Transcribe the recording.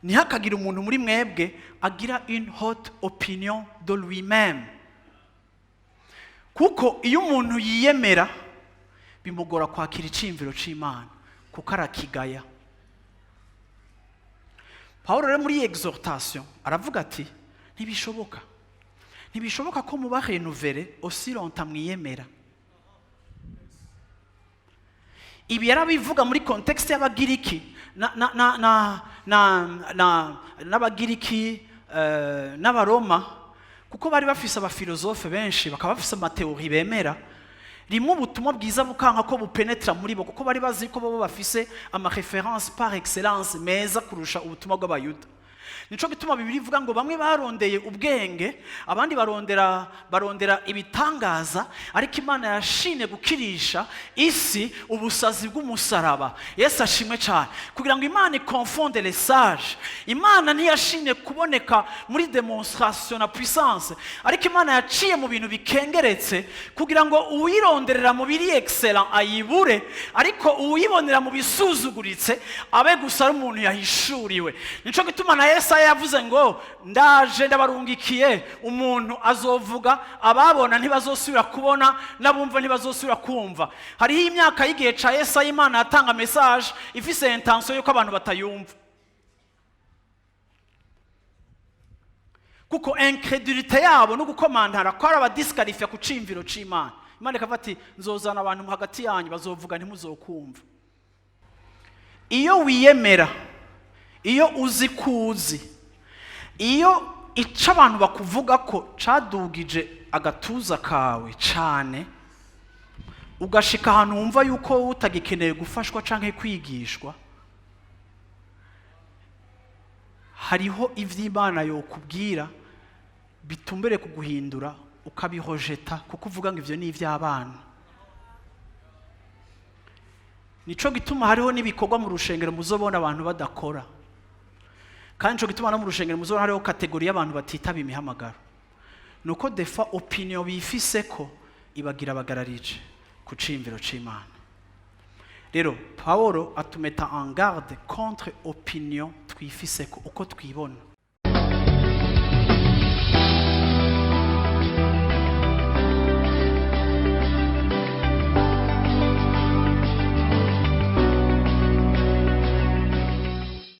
Ntihakagire umuntu muri mwebwe agira une haute opinion de lui-même, kuko iyo umuntu yiyemera bimugora kwakira iciyumviro c'Imana, kuko arakigaya. Paul rero muri iyi exhortation aravuga ati: "Ntibishoboka, ntibishoboka ko muba renouvelé aussi longtemps mwiyemera." Ibi yarabivuga muri contexte y'Abagiriki na na na na na na n'Abagiriki n'Abaroma, kuko bari bafise abafilozofe benshi, bakaba bafise ama théories bemera. Rimwe ubutumwa bwiza bukanka ko bupenetra muri bo, kuko bari bazi ko bo bafise ama références par excellence meza kurusha ubutumwa bw'Abayuda. Nico gituma Bibiliya ivuga ngo bamwe barondeye ubwenge, abandi barondera ibitangaza, ariko Imana yashimye gukirisha isi ubusazi bw'umusaraba. Yesu ashimwe cyane. Kugira ngo Imana iconfonde les sages. Imana ntiyashimye kuboneka muri démonstration na puissance, ariko Imana yaciye mu bintu bikengeretse kugira ngo uwironderera mu biri excellent ayibure, ariko uwibonera mu bisuzuguritse abe gusa ari umuntu yahishuriwe. Nico gituma na Yesaya yavuze ngo: "Ndaje, ndabarungikiye umuntu azovuga, ababona ntibazosubira kubona, n'abumva ntibazosubira kumva." Hariho imyaka y'igihe ca Yesaya Imana yatanga message ifise intention yuko abantu batayumva, kuko incrédulité yabo no gukomantara ko ari abadisqualifier ku ciyumviro c'Imana. Imana ikavuga ati: "Nzozana abantu hagati yanyu bazovuga, ntimuzokumva." Iyo wiyemera, iyo uzi ko uzi, iyo ico abantu bakuvuga ko cadugije agatuza kawe cane, ugashika ahantu wumva yuko wowe utagikeneye gufashwa canke kwigishwa, hariho ivy'Imana yokubwira bitumbere kuguhindura, ukabirejeta kuko uvuga ngo ivyo ni ivy'abana. Nico gituma hariho n'ibikorwa mu rushengero muzobona abantu badakora, kandi nico gituma no mu rushengero muzobona hariho catégorie y'abantu batitaba imihamagaro. Nuko des fois opinion bifise ko ibagira bagararije ku ciyumviro c'Imana. Rero Paul atumeta en garde contre opinion twifise ko, uko twibona.